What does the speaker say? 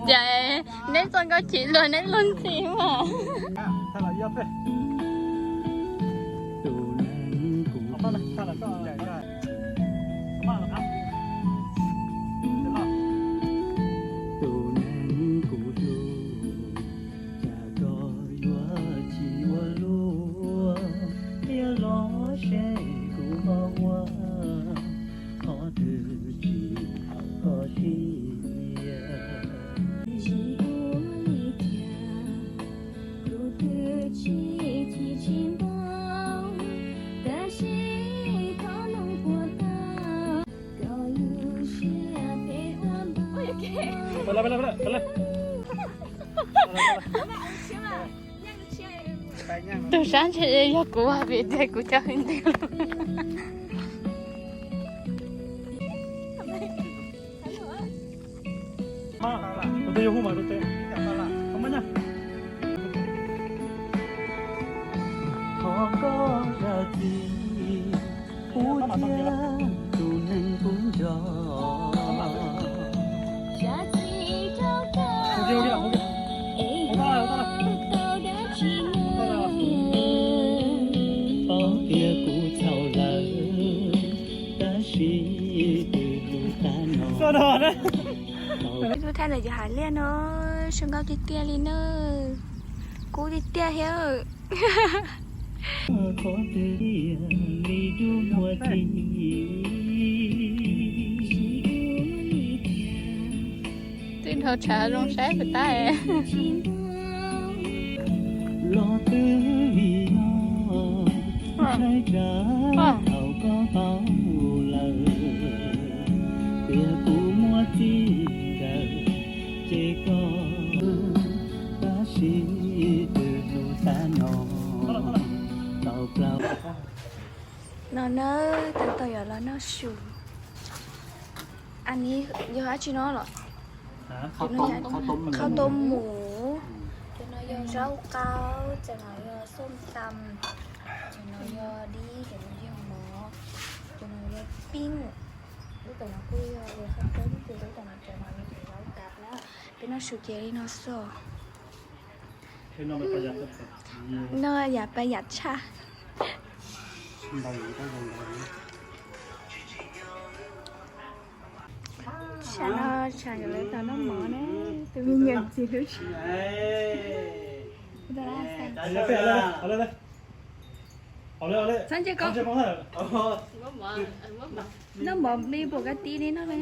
Ces neb txoj nkauj chim luag neb luag ntxhi mas. Cas koj yuav tsis ua luaj, thiab los seb kuv ho ua qhov twg tsis haum koj siab. Tsis ua li cas, kuv twb tsis chim tsis npau, tab sis thov nug puas tau koj lub siab phem ua npau. Tus sab ntshe yog kuv vim tias kuv cov hwj nti. Thov koj zam txim, kuv thiab tus neeg kuv nco. Paub tias kuv txhaum lawm, tab sis twb hlub tag no. Lub thaij ntawm cov hav liaj no zoo nkauj tiag tiag li na. Kub tiag tiag thiab. Qhov twg li dub muag txi. Twb dhau tshav zoo saib puas tab. Los twb vim yog tshaib tsam thaum koj tau lawm, tias kuv muaj txij nkawm ces koj, tab sis twb hlub tag no tau plaub. No na, tab tom yuav los noj su. Anij yog dab tsi no los? Qhov tau mus. Cov no yog zaub qaub, cov no yog xom tam, cov no yog dib, cov no yog mov, cov no yog pib. Lub tom no kuj yog qhov tau mus, lub tom no cov no yog zaub qaub na. Peb noj su ces li no xwb. No yam pab yam tshaj. Tsam no tsam yuav lawv tau noj mov ne, tus me nyuam txiv hlub tshaj. Txhob ntse koj. Noj mov li puas koj tib li noj li.